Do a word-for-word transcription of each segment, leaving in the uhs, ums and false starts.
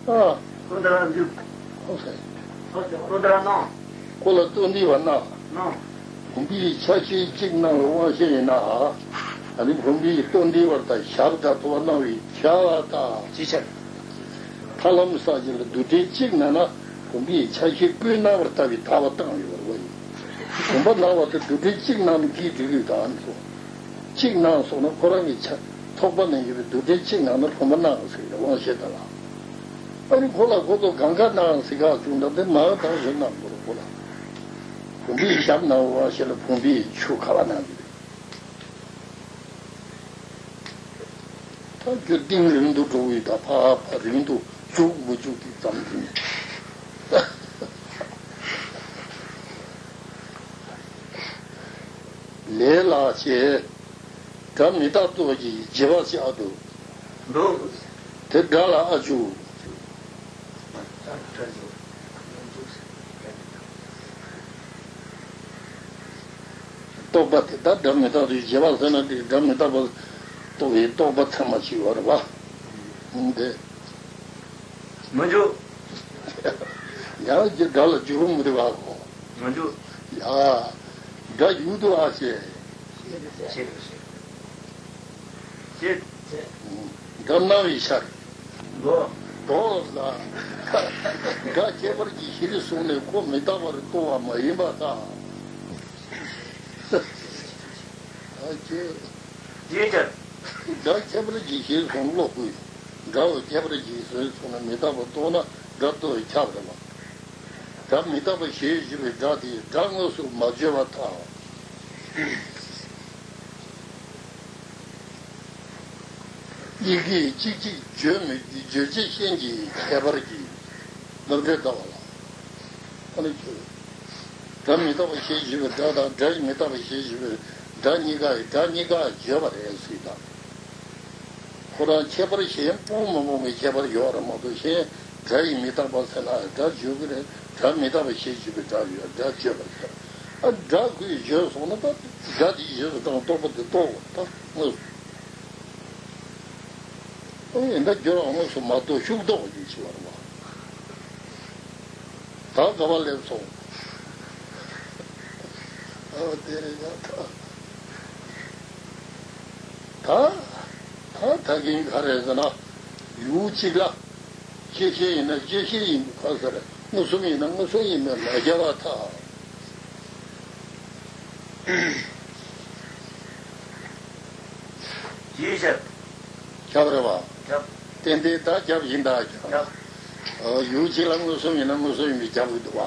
ཨ། ཀུན་ཏུ་ར་འཇུག་ཀུན་ཏུ་ར་སྣང་། ཁོ་ལ་སྟོན་འདི་བ་ན། སྣང་། བུམ་པའི་ཆ་ཤས་གཅིག་སྣང་བའི་དབང་ཤེས་ཡིན་ན། ཨ་ནི་བུམ་པའི་སྟོན་འདི་བར་དང་ཞབས་དང་ཐོ་བ་སྣང་བའི་ཆ་བ་དང་། ཅི་ཆ། ཐར་ལམ་ས་བཞི་ལ་རྡུལ་ཕྲན་གཅིག་སྣང་ན། བུམ་པའི་ཆ་ཤས་ཀུན་སྣང་བར་ལྟ་བའི་ཐར་པ་བཏང་ཡོད་པ་ཡིན། བུམ་པ་སྣང་བ་དང་རྡུལ་ཕྲན་གཅིག་སྣང་ན་གིས་འགྲིག་གི་དང་སོ། གཅིག་སྣང་སོང་ན་ཁོ་རང་གི་ཆ་ཐོགས་པ་ནས་ཡོད་པའི་རྡུལ་ཕྲན་གཅིག་སྣང་ན་བུམ་པ་སྣང་ཟེར་གི་དབང་ཤེས་དང་། ཨ་ནི་ཁོ་ལ་ཁོ་ཚོ་གང་ག་སྣང་ཟེར་ག་བྱུང་ན་འདི་མ་དང་བཞིན་སྣང་དགོས་རེད་ཁོ་ལ། བུམ་པའི་ཞབས་སྣང་བའི་དབང་ཤེས་ལ་བུམ་པའི་ཆུ་ཁ་བ་སྣང་གི་རེད། ད་རྒྱུ་གཏིང་རིང་དུ་འགྲོ་བའི་ད་ཕ་ཕ་རིང་དུ་བཅུག་མི་བཅུག་དེ་ཙམ་དུ་ནས། ལས་ལ་བྱེད། སྒྲ་མི་རྟག་ཏུ་ཡི་བརྗེ་བ་བྱེད་ཨ་འདུག་འདུག་དེ་སྒྲ་ལ་ཨ་ཅུ། རྟོག་པ་དེ་ལྟར་སྒྲ་མི་རྟག་ཏུ་བརྗེ་བ་ཟེར་ན་དེ་སྒྲ་མི་རྟག་པ་རྟོགས་པའི་རྟོག་པ་ཚད་མ་ཞིག་ཡོད་རེད་བ། འདི། མི་འཇུག་ཡང་ཅི་སྒྲ་ལ་འཇུག་མི་རེད་བ་གོ། མི་འཇུག་ཡ། སྒྲ་ཡུལ་དུ་ཨ་ཞེས། ཞེས། ཞེས། སྒྲ་སྣང་བའི་ཤར། མདོ། མདོ་ལ། སྒྲ་ཁྱད་པར་གྱི་གཞིར་བཟུང་ནས་ཁོ་མི་རྟག་པར་རྟོགས་པ་མ་ཡིན་པར་ཐལ། ཨ་ཅེ། ཡིན་ཀྱང་། སྒྲ་ཁྱད་པར་གྱི་གཞིར་བཟུང་བློ་ཀུན། སྒྲ་བ་ཁྱད་པར་གྱི་གཞིར་བཟུང་ན་མི་རྟག་པར་རྟོགས་ན་སྒྲ་རྟོགས་པས་ཁྱབ་རེད་བ། སྒྲ་མི་རྟག་པ་ཞེས་བརྗོད་པའི་སྒྲ་དེས་སྒྲ་དངོས་སུ་མ་བརྗོད་པར་ཐལ། ཡི་གེ་གཅིག་གཅིག་བརྗོད་མི་བརྗོད་བྱེད་ཤན་གྱི་ཁྱད་པར་གྱིས་རྣམ་འགྲེལ་ལྟ་བ་ལ། ཨ་ནི་ཁྱོད། སྒྲ་མི་རྟག་པ་ཞེས་བརྗོད་པའི་སྒྲ་དང་སྒྲ་ཡི་མི་རྟག་པ་ཞེས་བརྗོད་པའི་སྒྲ་གཉིས་ཀ་ཡི་སྒྲ་གཉིས་ཀ་བརྗོད་པ་རེད་ཟེར་དང་། ཁོ་རང་ཁྱད་པར་གཞན་སྤོང་མི་སྤོང་གི་ཁྱད་པར་ཡོད་རེད་མ་གཏོགས་གཞན་སྒྲ་ཡི་མི་རྟག་པ་ཟེར་ན་སྒྲ་བརྗོད་ཀྱི་རེད། སྒྲ་མི་རྟག་པ་ཞེས་བརྗོད་པའི་སྒྲ་ཡོད་སྒྲ་བརྗོད་པ་ཟེར། ཨ་སྒྲ་ཁོས་བརྗོད་སོང་ན་ད་སྒྲ་དེ་རྗེས་སུ་འབྲང་རྟོག་པ་དེ་རྟོགས་པ་ད་དངོས་སུ། ཨེ་ད་རྒྱུ་རང་དངོས་སུ་མ་རྟོགས་ཤུགས་རྟོགས་པ་ཡིན་ཞུ་བ་རེད་བ། ད་ག་བ་སླེབས་སོང་། ཨ་དེ་རེད་ཡ་ད། ད་ད་ད་གིན་ག་རེ་ཟེར་ན། ཡུལ་གཅིག་ལ། བཅད་ཤེས་ཡིན་ན་བཅད་ཤེས་ཡིན་པའི་ཁ་ཟེར། མངོན་སུམ་ཡིན་ན་མངོན་སུམ་ཡིན་པའི་མ་རྒྱ་བ་ཐལ། ཅིའི་ཕྱིར། ཁྱབ་རེད་བ། ཁྱབ། ཏན་ཏན་ད་ཁྱབ་ཡིན་ད་ཁྱབ། ཁྱབ། ཨ་ཡུལ་གཅིག་ལ་མངོན་སུམ་ཡིན་ན་མངོན་སུམ་ཡིན་པའི་ཁྱབ་གི་འདུག་བ།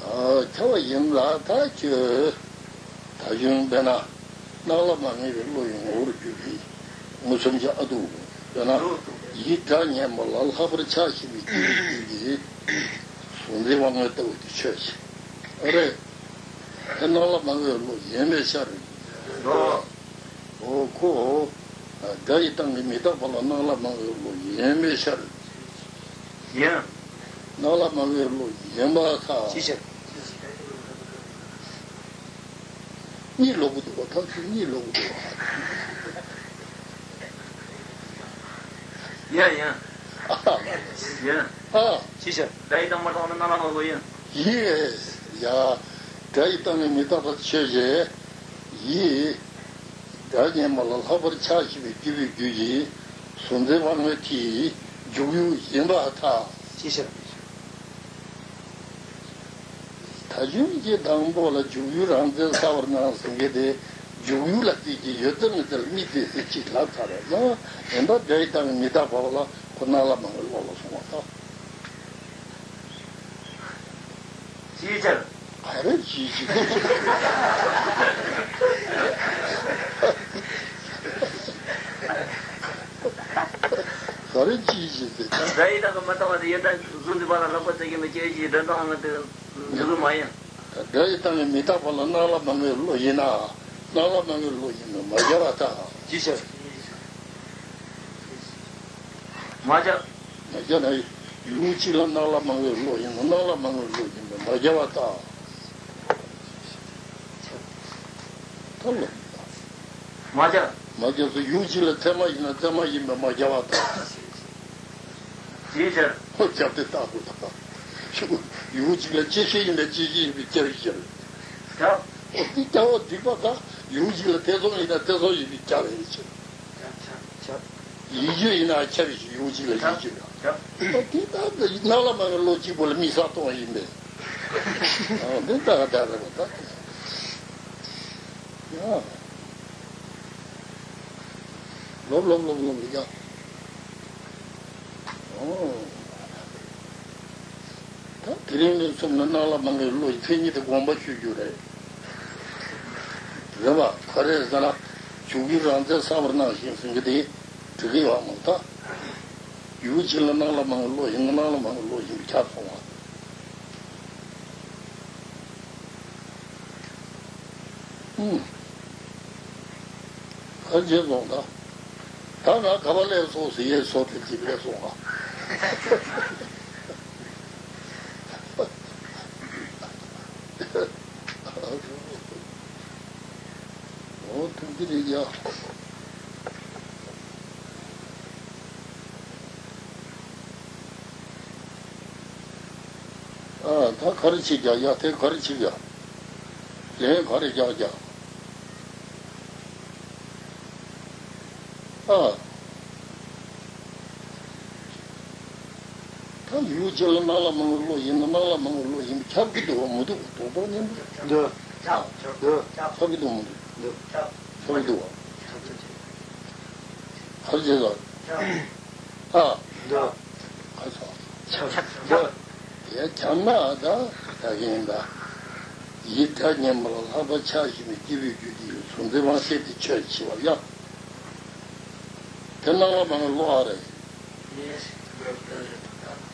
ཨ་ཁྱབ་པ་ཡིན་ལ་ད་ཁྱོད། ད་གཞུང་དཔེར་ན། སྣང་ལ་མ་ངེས་པའི་བློ་ཡི་ངོ་བོར་གྱུར་པའི་མངོན་སུམ་གྱི་ཨ་འདུག་དཔེར་ན། ཡིད་སྒྲ་སྙན་པོ་ལ་ལྷག་པར་ཆགས་ཤེས་པའི་རྒྱུད་ཀྱི་གཟུང་འཛིན་དབང་མངོན་ལྟ་བུ་དེ་ཆོས་ཅན། ཨ་རེད། དེ་སྣང་ལ་མ་ངེས་པའི་བློ་ཡིན་པའི་ཕྱིར། འོ་ཁོ། སྒྲ་ཡི་སྟེང་གི་མི་རྟག་པ་ལ་སྣང་ལ་མ་ངེས་པའི་བློ་ཡིན་པའི་ཕྱིར། ཡིན། སྣང་ལ་མ་ངེས་པའི་བློ་ཡིན་པར་ཐལ། ཅི་ཕྱིར། གཉིད་ལོག་གི་འདུག་བ། ཐབས་ཤེས་གཉིད་ལོག་གི་འདུག་བ། ཡིན་ཡིན། ཨ། ཡིན། ཨ། ཅི་ཕྱིར། སྒྲ་ཡི་སྟེང་མ་རྟོགས་ན་སྣང་ལ་མ་ངེས་ཡིན། ཡིན། ཡ། སྒྲ་ཡི་སྟེང་ནས་མི་རྟག་པ་ཆོས་ཅན། ཡིན། སྒྲ་སྙན་པོ་ལ་ལྷག་པར་ཆགས་ཤེས་པའི་སྐྱེ་བོའི་རྒྱུད་ཀྱི་གཟུང་འཛིན་དབང་མངོན་དེའི་འཇུག་ཡུལ་ཡིན་པར་ཐལ། ཅི་ཕྱིར། ད་གཞུང་གི་དང་པོ་ལ་འཇུག་ཡུལ་རང་མཚན་གསལ་བར་སྣང་ཟེར་མཁན་དེ་འཇུག་ཡུལ་ལ་བརྩི་གི་ཡོད་ཚད་མེད་ཚད་ལ་དམིགས་ཏེ་ཟེར་གཅིག་ལབ་ཚར་རེད་ན། ཡིན་ད་སྒྲ་ཡི་སྟེང་གི་མི་རྟག་པ་ལ་ཁོ་སྣང་ལ་མ་ངེས་བློ་ལ་སོང་བ་དང་། ཅིའི་ཕྱིར། ག་རེ་ཅིའི་ཕྱིར། ག་རེ་ཅིའི་ཕྱིར་ཟེར་ན། སྒྲ་ཡི་སྟེང་གི་མི་རྟག་པ་དེ་ཡོད་ད་གཟུགས་འདི་པ་ལ་ལྷག་པར་བརྩི་གི་མི་སྐྱེ་བའི་སྒྲ་མི་རྟག་ངང་དུ་འཇུག་གི་མ་ཡིན། སྒྲ་ཡི་སྟེང་གི་མི་རྟག་པ་ལ་སྣང་ལ་མ་ངེས་བློ་ཡིན་ན། སྣང་ལ་མ་ངེས་བློ་ཡིན་ན་མ་རྒྱ་བ་དང་། ཅི་ཕྱིར། མ་རྒྱ། མ་རྒྱ་ན། ཡུལ་གཅིག་ལ་སྣང་ལ་མ་ངེས་བློ་ཡིན་ན་སྣང་ལ་མ་ངེས་བློ་ཡིན་ན་མ་རྒྱ་བ་དང་། ཐལ་ལོ། མ་རྒྱ། མ་རྒྱ་སོ་ཡུལ་གཅིག་ལ་ཚད་མ་ཡིན་ན་ཚད་མ་ཡིན་པས་མ་རྒྱ་བ་དང་། ཅིའི་ཕྱིར། ཧོ་སྐྱབས་དེ་ལྟ་དགོས་ད། ཡུལ་གཅིག་ལ་སྐྱེ་ཤི་ཡིན་ན་སྐྱེ་ཤི་ཡིན་པའི་སྐྱབས་ཕྱིར། སྐྱབས། ཨོ་དེ་སྐྱབས་པ་སྡིག་པ་ད། ཡུལ་གཅིག་ལ་ཐེ་ཚོམ་ཡིན་ན་ཐེ་ཚོམ་ཡིན་པའི་སྐྱབས་ཡིན་ཕྱིར། ཡིད་དཔྱོད་ཡིན་ན་ཁྱབ་ཡིན་ཕྱིར། ཡུལ་གཅིག་ལ་ཡིད་དཔྱོད་ན། ཨོ་དེ་ད་སྣང་ལ་མ་ཡིན་བློ་གཅིག་པོ་ལ་དམིགས་བསལ་གཏོང་ཡིན་པས། ཨོ་དེ་ད་ག་ད་རེད་པ་ད། ཡ། ལོབ་ལོབ་ལོབ་ལོབ་ཡ། ཨོ། ད་དེ་རིང་ནས་བཟུང་ནས་སྣང་ལ་མ་ངེས་བློ་ཡི་མཚན་ཉིད་དེ་དགོངས་པ་ཆོད་རྒྱུ་རེད། རེད་བ། ག་རེ་ཟེར་ན། འཇུག་པའི་རང་མཚན་གསལ་བར་སྣང་ཞིང་ཟེར་གྱི་དེ་འགྲིག་གི་ཡོད་མ་རེད་ད། ཡུལ་གཅིག་ལ་སྣང་ལ་མ་ངེས་བློ་ཡིན་ན་སྣང་ལ་མ་ངེས་བློ་ཡིན་པས་ཁྱབ་སོང་བ། ཨུམ། ཨ་རྗེས་སོང་ད། ད་ང་ག་པ་སླེབས་སོང་ཟེར་ཡས་སོ་དེ་ཅིག་སླེབས་སོང་ཨ། ཨོ་ཐུགས་རྗེ་ཆེ་ཡ། ཨ་ད་ག་རེ་བྱེད་རྒྱག་ཡ། དེ་ག་རེ་བྱེད་རྒྱག་ལན་ག་རེ་རྒྱག་རྒྱག་ཨ། ད་ཡུལ་གཅིག་ལ་སྣང་ལ་མ་ངེས་བློ་ཡིན་ན་སྣང་ལ་མ་ངེས་བློ་ཡིན་པས་ཁྱབ་ཀྱི་འདུག་བ་མི་འདུག་དོགས་པ་མཉམ་པོ་འདུག་འདུག་ཁྱབ་ཀྱི་འདུག་མི་འདུག་འདུག་ཁྱབ་ཀྱི་འདུག་བ། ཁྱབ་ཀྱི་འདུག་ཨ། འདུག་ཁ་སང་། ཁྱབ་འདུག་དེ་ཁྱབ་ན་ད་ད་གིན་ད། ཡིད་སྒྲ་སྙན་པ་ལ་ལྷག་པར་ཆགས་བཞིན་པའི་སྐྱེས་བུའི་རྒྱུད་དེ་ཡི་གཟུང་འཛིན་དབང་ཤེས་དེ་ཆོས་ཕྱི་བ་ཡ། དེ་སྣང་ལ་མ་ངེས་བློ་ཨ་རེད།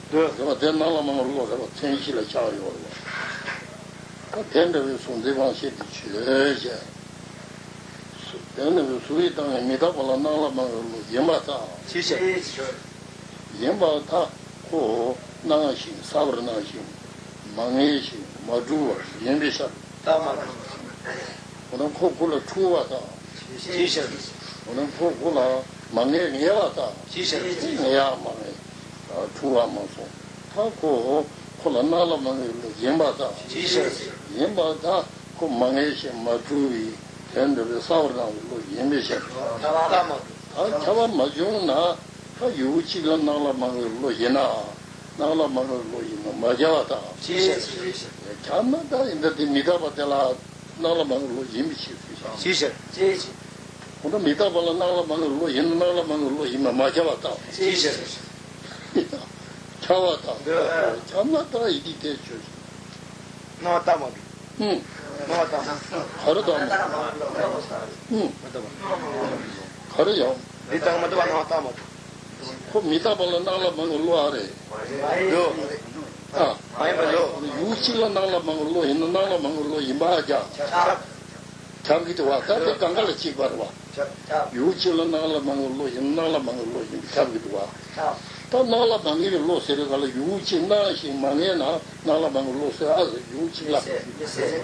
འདོད། རེད་བ། དེ་སྣང་ལ་མ་ངེས་བློ་རེད་བ། མཚན་གཞི་ལ་ཆགས་ཡོད་རེད་བ། ད་དེ་འདྲ་བའི་གཟུང་འཛིན་དབང་ཤེས་དེ་ཆོས་ཅན། དེ་འདྲ་བའི་གཟུང་ཡིད་དང་མི་རྟག་པ་ལ་སྣང་ལ་མ་ངེས་བློ་ཡིན་པར་ཐལ། ཅིའི་ཕྱིར། ཡིན་པར་ཐལ། ཁོ་སྣང་ཞིང་གསལ་བར་སྣང་ཞིང་མ་ངེས་ཤིང་མ་འཁྲུལ་བ་ཡིན་པའི་ཕྱིར། ད་མ་འཁྲུལ། འོ་ན་ཁོ་ཁོ་ལ་འཁྲུལ་བ་དང་། ཅིའི་ཕྱིར། འོ་ན་ཁོ་ཁོ་ལ་མ་ངེས་ངེས་པ་དང་། ཅིའི་ཕྱིར། ངེས་ཡག་མ་ངེས། འཁྲུལ་བ་མ་སོང་། ད་ཁོ་ཁོ་ལ་སྣང་ལ་མ་ངེས་བློ་ཡིན་པ་དང་། ཅིའི་ཕྱིར། ཡིན་པ་དང་ཁོ་མ་ངེས་ཤིང་མ་འཁྲུལ་བའི་དོན་འདི་ལ་གསལ་བར་སྣང་བའི་བློ་ཡིན་པའི་ཕྱིར། ད་མ་འཁྲུལ། ད་ཁྱབ་པ་མ་བྱུང་ན། ད་ཡུལ་གཅིག་ལ་སྣང་ལ་མ་ངེས་བློ་ཡིན་ན། སྣང་ལ་མ་ངེས་བློ་ཡིན་ན་མ་ཁྱབ་པར་ཐལ། ཅིའི་ཕྱིར། ཁྱབ་ན་ད་ཡིན་ད་དེ་མི་རྟག་པ་དེ་ལ་སྣང་ལ་མ་ངེས་བློ་ཡིན་པའི་ཕྱིར་ཟེར་ཞིང་། ཅིའི་ཕྱིར། ཅིའི་ཕྱིར། འོ་ན་མི་རྟག་པ་ལ་སྣང་ལ་མ་ངེས་བློ་ཡིན་ན་སྣང་ལ་མ་ངེས་བློ་ཡིན་པས་མ་ཁྱབ་པར་ཐལ། ཅིའི་ཕྱིར། ཁྱབ་པར་ཐལ། འདོད། ཁྱབ་ན་ད་ཡིད་དེ་དེ་ཆོས་ཅན། སྣང་བ་རྟགས་མ་གྲུབ། ཨུམ། སྣང་བ་རྟགས་མ། ག་རེ་རྟགས་མ། ཨུམ། མ་རྟགས་པ། ག་རེ་ཡང་། འདི་རྟགས་མ་གྲུབ་པ་སྣང་བ་རྟགས་མ་གྲུབ། ཁོ་མི་རྟག་པ་ལ་སྣང་ལ་མ་ངེས་བློ་ཨ་རེད། འདོད། ཨ། མ་ཡིན་པ་འདོད། ཡུལ་གཅིག་ལ་སྣང་ལ་མ་ངེས་བློ་ཡིན་ན་སྣང་ལ་མ་ངེས་བློ་ཡིན་པ་ཨ་ཀྱང་། ཁྱབ། ཁྱབ་ཀྱི་འདུག་བ། ད་དེ་གང་ག་ལ་གཅིག་པ་རེད་བ། ཁྱབ་ཁྱབ། ཡུལ་གཅིག་ལ་སྣང་ལ་མ་ངེས་བློ་ཡིན་ན་སྣང་ལ་མ་ངེས་བློ་ཡིན་པས་ཁྱབ་ཀྱི་འདུག་བ། ཁྱབ། ད་སྣང་ལ་མ་ངེས་པའི་བློ་ཟེར་བའི་སྐབས་ལ་ཡུལ་གཅིག་སྣང་ཞིང་མ་ངེས་ན་སྣང་ལ་མ་ངེས་བློ་ཟེར་ཨ་ཟེར། ཡུལ་གཅིག་ལ། མི་ཟེར། མི་ཟེར།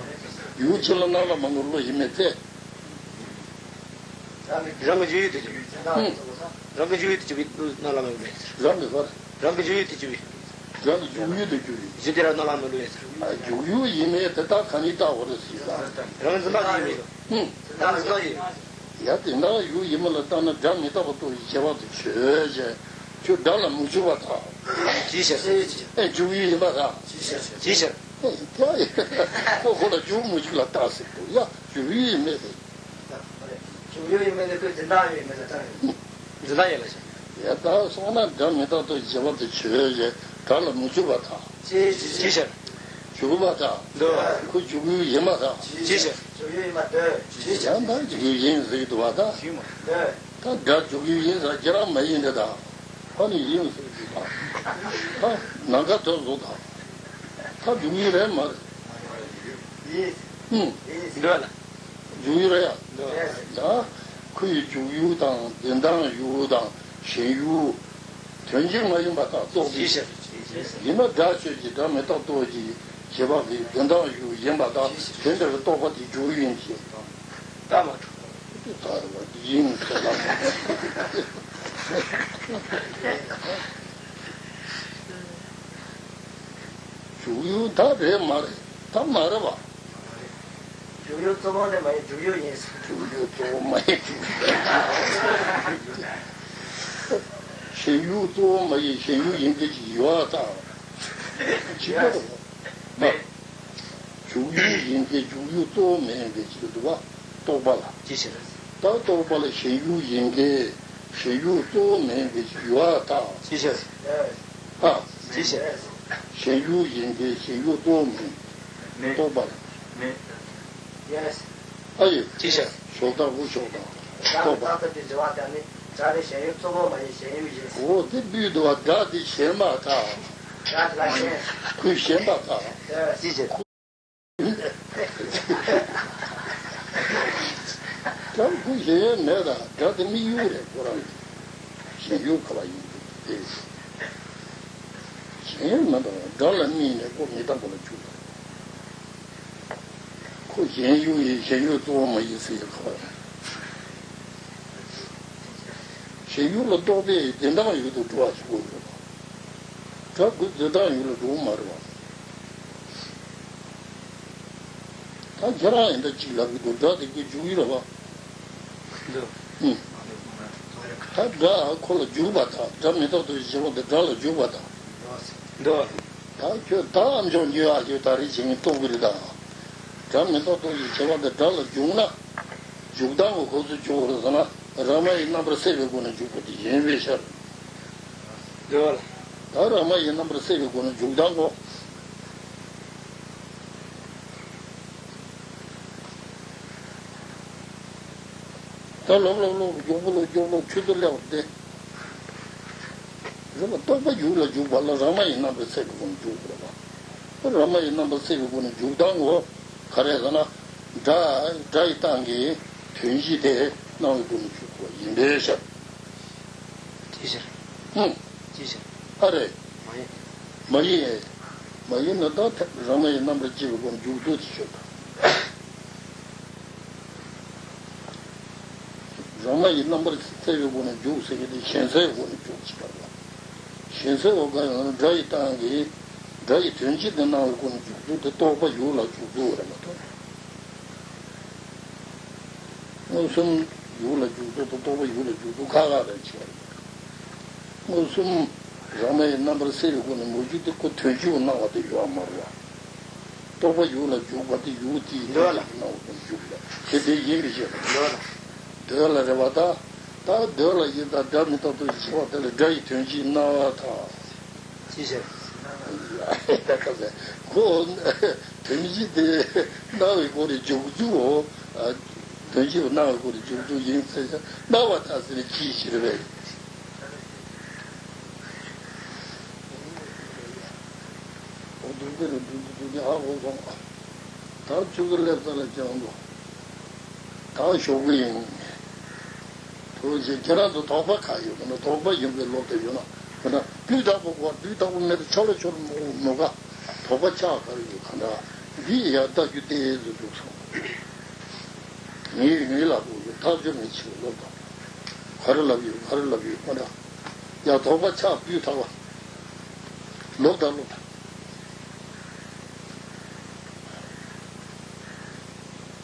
ཡུལ་གཅིག་ལ་སྣང་ལ་མ་ངེས་བློ་ཡིན་མིན་ཚེ། རང་གི་འཇུག་ཡུལ་དུ་གྱུར་པའི། ཨུམ། རང་གི་འཇུག་ཡུལ་དུ་གྱུར་པའི་སྣང་ལ་མ་ངེས་བློ་ཡིན་ཟེར། རང་གི་ག་རེ། རང་གི་འཇུག་ཡུལ་དུ་གྱུར་པའི། རང་གི་འཇུག་ཡུལ་དུ་གྱུར་པའི། གཞི་དེ་རང་སྣང་ལ་མ་ངེས་བློ་ཡིན་ཟེར། ཨ། འཇུག་ཡུལ་ཡིན་མིན་དེ་དག་གང་ཉིད་ལྟ་བ་རེད་ཟེར། རང་གི་འཛིན་སྟངས་ཡིན་མིན། ཨུམ། རང་གི་འཛིན་སྟངས་ཡིན། ཡ་དེ་འདྲ་ཡུལ་ཡིན་མིན་ལ་ལྟ་ན་སྒྲ་མི་རྟག་པ་རྟོགས་པའི་བྱ་བ་དེ་ཆོས་ཅན། ཁྱོད་སྒྲ་ལ་མི་འཇུག་པར་ཐལ། ཅིའི་ཕྱིར། ཨེ་འཇུག་ཡུལ་ཡིན་པར་ཐལ། ཅིའི་ཕྱིར། ཅིའི་ཕྱིར། ཨེ་དེ་ཁོ་ཁོ་ལ་འཇུག་མི་འཇུག་ལ་ལྟ་ཟེར་དུས་ཡ་འཇུག་ཡུལ་ཡིན་མིན་དེ། འཇུག་ཡུལ་ཡིན་མིན་ལ་ཁོའི་འཛིན་སྟངས་ཡོད་མིན་ལ་ལྟ་ཡོད། འཛིན་སྟངས་ཡོད་ལ་བྱ། ཡ་ད་སོང་ན་སྒྲ་མི་རྟག་རྟོགས་བྱེད་པ་དེ་ཆོས་ཅན། སྒྲ་ལ་མི་འཇུག་པར་ཐལ། ཅིའི་ཕྱིར། འཇུག་པར་ཐལ། འདོད། ཁོ་འཇུག་ཡུལ་ཡིན་པར་ཐལ། ཅིའི་ཕྱིར། འཇུག་ཡུལ་ཡིན་པར་འདོད། ཅིའི་ཕྱིར། ཡང་ད་འཇུག་ཡུལ་ཡིན་ཟེར་གྱི་འདུག་བ་ད། འདོད། ད་སྒྲ་འཇུག་ཡུལ་ཡིན་ཟེར་ཁྱེད་རང་མ་ཡིན་ནི་ད། ཁོ་ནི་ཡིན་ཟེར་གྱི་འདུག་ད། ད་ནམ་མཁའ་དེ་བཟོ་ད། ད་འཇུག་ཡུལ་རེད་མ་རེད། ཡིན། ཧུམ། འདོད་ལ། འཇུག་ཡུལ་རེད་ཡ། ཡ། ཁོ་ཡི་འཇུག་ཡུལ་དང་འཛིན་སྟངས་ཡུལ་དང་ཞེན་ཡུལ། དོན་གཅིག་མ་ཡིན་པ་དག་རྟོགས་པའི་ཕྱིར། ཡིན་ན་སྒྲ་ཆོས་ཀྱི་སྒྲ་མི་རྟག་རྟོགས་ཀྱི་བྱེད་པ་གི་འཛིན་སྟངས་ཡུལ་ཡིན་པ་དག་དེ་འདྲ་བའི་རྟོག་པ་དེ་འཇུག་ཡུལ་ཡིན་ཞེས་དང་། ད་མ་གྲུབ། དེ་ལྟར་བ་ཡིན་ཟེར་ལ། འཇུག་ཡུལ་ད་རེད་མ་རེད། ད་མ་རེད་བ། འཇུག་ཡུལ་གཙོ་བོ་ནི་མ་ཡིན། འཇུག་ཡུལ་ཡིན། འཇུག་ཡུལ་གཙོ་བོ་མ་ཡིན། ཞེན་ཡུལ་གཙོ་བོ་མ་ཡིན། ཞེན་ཡུལ་ཡིན་མཁན་ཅིག་ཡོད་ཨ། ད་ཅི་ཡོད་རེད་བ། འཇུག་ཡུལ་ཡིན་མཁན་འཇུག་ཡུལ་གཙོ་བོ་མ་ཡིན་པའི་ཕྱིར་དུ་བ། རྟོག་པ་ལ། ཅི་ཕྱིར། ད་རྟོག་པ་ལ་ཞེན་ཡུལ་ཡིན་མཁན་ཞེན་ཡུལ་གཙོ་བོ་མ་ཡིན་པའི་ཕྱིར་ཡོད་ཨ། ད་ཅི་ཕྱིར། ཨ། ཅི་ཕྱིར། ཞེན་ཡུལ་ཡིན་མཁན་ཞེན་ཡུལ་གཙོ་བོ་མ་ཡིན། མེད། རྟོག་པ་ལ། མེད། ཨ་ཡོད། ཅི་ཕྱིར། ཞོག་དང་དབུ་ཞོག་དང་། རྟོག་པ། རྟག་ཏུ་དེ་འབྱུང་བ་དང་ནི། སྒྲ་ནི་ཞེན་ཡུལ་གཙོ་བོ་མ་ཡིན། ཞེན་ཡུལ་ཡིན། འོ་དེ་བུད་དུ་བ། སྒྲ་དེ་ཞེན་པ་དང་། སྒྲ་དེ་ལ་ཞེན། ཁོས་ཞེན་པ་དང་། ཅི་བྱེད། སྒྲ་ཁོས་ཞེན་ཡུལ་མེད་དང་། སྒྲ་དེ་དམིགས་ཡུལ་རེད། ཁོ་རང་ཞེན་ཡུལ་ག་བ་ཡིན་དེ། ཞེན་ཡུལ་མེད་དང་སྒྲ་ལ་དམིགས་ནས་ཁོ་མི་རྟག་པ་ལ་འཇུག་པ། ཁོ་ཞེན་ཡུལ་ཡིན། ཞེན་ཡུལ་གཙོ་བོ་མ་ཡིན་ཟེར་ཡག་ག་བ། ཞེན་ཡུལ་ལ་རྟོག་པས་འཛིན་སྟངས་ཡུལ་དུ་འགྲོ་བ་ཞིག་དགོས་ཡོད་པ། སྒྲ་ཁོའི་འཛིན་སྟངས་ཡུལ་ལ་འགྲོ་གི་མ་རེད་བ། ད་ཁྱེད་རང་ཡིན་ད་ཅིག་ལབ་ཀྱི་འདུག་སྒྲ་དེ་ཁོའི་འཇུག་ཡུལ་རེད་བ། འདུག་ཨུ། ད་སྒྲ་ཁོ་ལ་འཇུག་པ་དང་། སྒྲ་མི་རྟག་ཏུ་ཞེན་པ་དེ་སྒྲ་ལ་འཇུག་པ་དང་། འདུག་ད་ཁྱོད་ད་ཨ་མཆོག་འཇུག་ཨ་ཁྱོད་ད་རེས་བྱེད་ངན་རྟོགས་ཀྱི་རེད་ད། སྒྲ་མི་རྟག་ཏུ་ཞེན་པ་དེ་སྒྲ་ལ་འཇུག་ན། འཇུག་སྟངས་ཁོ་ཁོ་ཚོས་འཇུག་པ་རེད་ཟེར་ན། རང་མ་ཡི་རྣམ་པར་སེལ་བའི་སྒོ་ནས་འཇུག་པ་དེ་ཡིན་པའི་ཕྱིར། འདོད་པ་ལ། ད་རང་མ་ཡི་རྣམ་པར་སེལ་བའི་སྒོ་ནས་འཇུག་སྟངས་ཁོ། ད་ལོག་ལོག་ལོག་མགྱོགས་པོ་ལོག་མགྱོགས་ལོག་ཆུ་ཚོད་སླེབས་པ་དེ། རེད་པ། རྟོག་པ་ཡུལ་ལ་འཇུག་པ་ལ་རང་མ་ཡི་རྣམ་པར་སེལ་བའི་སྒོ་ནས་འཇུག་དགོས་པ། རང་མ་ཡི་རྣམ་པར་སེལ་བའི་སྒོ་ནས་འཇུག་སྟངས་ཁོ། ག་རེ་ཟེར་ན། སྒྲ། སྒྲ་ཡི་སྟངས་ཀྱི་དོན་སྤྱི་དེ་སྣང་བའི་སྒོ་ནས་འཇུག་པ་ཡིན་པའི་ཕྱིར། ཅི་ཕྱིར། ཧུམ། ཅི་ཕྱིར། ཨ་རེ། མ་ཡིན། མ་ཡིན། མ་ཡིན་ན་ད་རང་མ་ཡི་རྣམ་པར་དཔྱད་པའི་སྒོ་ནས་འཇུག་ཚུལ་དེ་ཆོད་དོ། རང་མ་ཡི་རྣམ་པར་སེལ་བའི་སྒོ་ནས་འཇུག་ཟེར་གྱི་དེ་ཞེན་སེལ་སྒོ་ནས་འཇུག་ཅེས་པ་རེད། ཞེན་སེལ་འོ་ག་ཡང་སྒྲ་ཡི་སྟངས་ཀྱིས་སྒྲ་ཡི་དོན་སྤྱི་དེ་སྣང་བའི་སྒོ་ནས་འཇུག་ཚུལ་དེ་རྟོག་པ་ཡུལ་ལ་འཇུག་ཚུལ་རེད་མ་གཏོགས། མངོན་སུམ་ཡུལ་ལ་འཇུག་ཚུལ་དང་རྟོག་པ་ཡུལ་ལ་འཇུག་ཚུལ་ཁག་ཁག་རེད་ཅེས་པ་རེད། མངོན་སུམ་རང་མ་ཡི་རྣམ་པར་སེལ་བའི་སྒོ་ནས་མི་འཇུག་དེ་ཁོ་དོན་སྤྱིའོ་སྣང་བ་དེ་ཡོད་མ་རེད་བ། རྟོག་པ་ཡུལ་ལ་འཇུག་པ་དེ་ཡུལ་དེའི་འདོད་ལ་སྣང་བ་དང་འཇུག་པ་དེ་དེ་ཡིན་པའི་ཕྱིར། འདོད་ལ། འདོད་ལ་རེད་བ་ད། ད་འདོད་ལ་ཡིན་ད་སྒྲ་མི་རྟག་ཏུ་ཞེན་པ་དེ་ལ་སྒྲ་ཡི་དོན་སྤྱིའི་སྣང་བ་དང་། ཅི་ཟེར། ད་ཁོ་དོན་སྤྱི་དེ་སྣང་བའི་སྒོ་ནས་འཇུག་རྒྱུའོ། དོན་སྤྱིའོ་སྣང་བའི་སྒོ་ནས་འཇུག་རྒྱུ་ཡིན་ཟེར་ན་སྣང་བ་དང་ཟེར་ན་ཅིའི་ཕྱིར་བས། འོ་འདུག་སེ་རེད། འདུག་འདུག་འདུག་ཨ་འོ་སོང་། ད་ཆུ་ཚོད་སླེབས་ས་ལ་ཅང་འདུག་ད་ཞོགས་པ་ཡིན། ཐུགས་རྗེ་ཆེ། ཁྱེད་རང་ཚོ་དོགས་པ་ག་ཡོད་ན། དོགས་པ་ཡིན་པའི་ལོབས་དེ་ཡོད་ན། དཔེར་ན་དུས་དག་པོ་གོ་དུས་དག་པོ་མེད་དུ་ཆོ་ལ་ཆོ་ལ་མོ་མོ་ག་དོགས་པ་ཆགས་ག་རེ་ཡོད་ག་འདྲ། འདི་ཡ་ལྟ་རྒྱུ་ཏོག་ཙམ་འདུག་སོང་། ངའི་ངའི་ལག་པོ་ཡོད་ཐག་ཆོད་མི་ཆེ་བ་ལོབས་དང་། ག་རེ་ལབ་ཡོད་ག་རེ་ལབ་ཡོད་མ་འདྲ། ཡ་དོགས་པ་ཆགས་དུས་དག་པ། ལོབས་དང་ལོབས་དང་།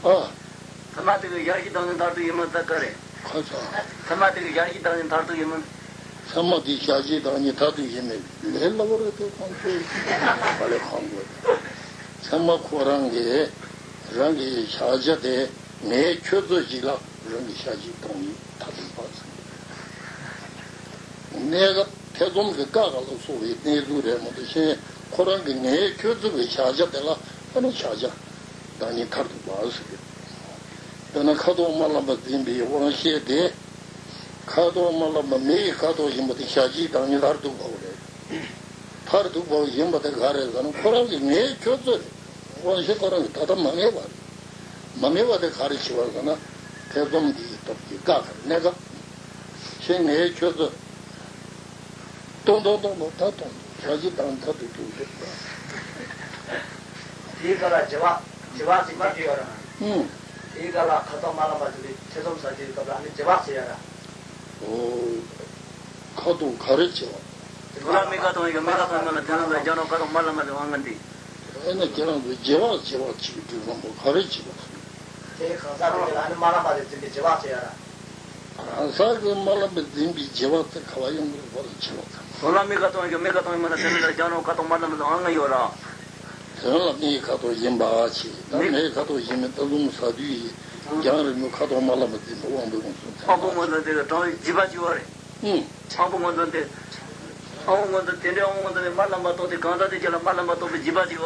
ཨ། ཚད་མ་དེ་གི་གཞལ་བྱའི་བདག་ཉིད་མཐར་ཐུག་ཡིན་མིན་ད་ག་རེ། ཁ་ཚ། ཚད་མ་དེ་གི་གཞལ་བྱའི་བདག་ཉིད་མཐར་ཐུག་ཡིན་མིན། ཚད་མ་དེ་གཞལ་བྱའི་བདག་ཉིད་མཐར་ཐུག་ཡིན་མིན་ལས་སླ་བོ་རེད་དེ་ཁོང་ཚོས་ག་ལེ་ཁོང་ཚོས། ཚད་མ་ཁོ་རང་གི་རང་གི་གཞལ་བྱ་དེ་ངའི་ཁྱོད་ཚོ་ཞིག་ལ་རང་གི་གཞལ་བྱའི་བདག་ཉིད་མཐར་ཐུག་པ་ཟེར། གནས་སྐབས་ཐེ་ཚོམ་གྱི་ཀ་ཁ་ལ་སོགས་པའི་གནས་ཚུལ་རེད་མ་གཏོགས་གཞན་ཁོ་རང་གི་ངའི་ཁྱོད་ཚོ་གི་གཞལ་བྱ་དེ་ལ་ཨ་ནི་གཞལ་བྱ་བདག་ཉིད་མཐར་ཐུག་པ་ཟེར་གི། དཔེར་ན་ཁ་དོག་དམར་ལམ་པ་འཛིན་པའི་དབང་ཤེས་དེ། ཁ་དོག་དམར་ལམ་པ་མེ་ཡི་ཁ་དོག་ཡིན་པ་དེ་གཞལ་བྱའི་བདག་ཉིད་མཐར་ཐུག་པའོ་རེད། མཐར་ཐུག་པའོ་ཡིན་པ་དེ་ག་རེ་ཟེར་ན་ཁོ་རང་གི་ངའི་ཁྱོད་ཚོ་རེད། དབང་ཤེས་ཁོ་རང་གི་ད་ལྟ་མ་ངེས་པ་རེད། མ་ངེས་པ་དེ་ག་རེ་བྱེད་པ་ཟེར་ན། ཐེ་ཚོམ་འདིའི་སྟོབས་ཀྱིས་བཀག་གར་གནས་སྐབས། ཁྱེད་ངའི་ཁྱོད་ཚོ། སྟོང་སྟོང་སྟོང་སྟོང་ད་སྟོང་གཞལ་བྱའི་བདག་ཉིད་མཐར་ཐུག་ཏུ་འདུག་དེའི་སྐབས་ལ་བྱེད་པ་བྱེད་པ་ཟེར་གྱི་ཡོད་ར། ཨུམ། དེའི་སྐབས་ལ་ཁ་དོག་དམར་ལམ་པ་དེ་ལས་ཐེ་ཚོམ་ཟ་རྒྱུའི་སྐབས་ལ་ཨ་ནི་བྱེད་པ་ཟེར་ཡ་ར། ཨོ། ཁ་དོག་ག་རེ་བྱེད་པ། ཐོ་རངས་མེ་ཁ་ཐོང་ཡོད། མེ་ཁ་ཐོང་མ་ན་དེ་རང་ལ་རྒྱ་ནོ་ཁ་ཐོང་མ་ལ་མ་ལ་ཨང་ང་འདི། ཨེ་ན་ཁྱེད་རང་ཚོ་རྗེས་དཔག་བྱེད་པ་གཅིག་གི་སྒྲུབ་ལམ་པོ་ག་རེ་བྱེད་པ། དེ་གང་ཟག་དེ་ལ་ནི་མ་ལ་མ་དེ་འཛིན་པའི་རྗེས་དཔག་བྱེད་ཡ་ར། གང་ཟག་གི་མ་ལ་མ་འཛིན་པའི་རྗེས་དཔག་དེ་ག་བ་ཡོང་གི་རེད་པ་ལ་བྱེད་པ་དང་། ཐོ་རངས་མེ་ཁ་ཐོང་ཡོད། མེ་ཁ་ཐོང་མ་ན་དེ་རང་ལ་རྒྱ་ནོ་ཁ་ཐོང་མ་ལ་མ་ལ་ཨང་ང་ཡོད་ར། དེ་རང་ལ་མེ་ཁ་ཐོང་བཞིན་པ་ཆེ་ད་མེ་ཁ་ཐོང་བཞིན་མེ་ད་ལུང་ས་དུས་ཡི་རྒྱང་རིང་མོ་ཁ་ཐོང་མ་ལ་མ་འཛིན་པ་དབང་པོའི་དབང་གསུམ་ཚང་མ། དབང་པོ་མ་ལ་དེ་གྲངས་ཡོད་རྗེས་དཔག་བྱེད་པ་རེད། ཨང་། དབང་པོ་མངོན་འདོན་ཏེ། དབང་པོ་མངོན་འདོན་དེ་འདྲའི་དབང་པོ་མངོན་འདོན་པའི་མ་ལམ་པ་རྟོགས་ཏེ་གང་ཟག་དེ་ཅིག་ལ་མ་ལམ་པ་རྟོགས་པའི་རྗེས་དཔག་ཅིག་ཡོད།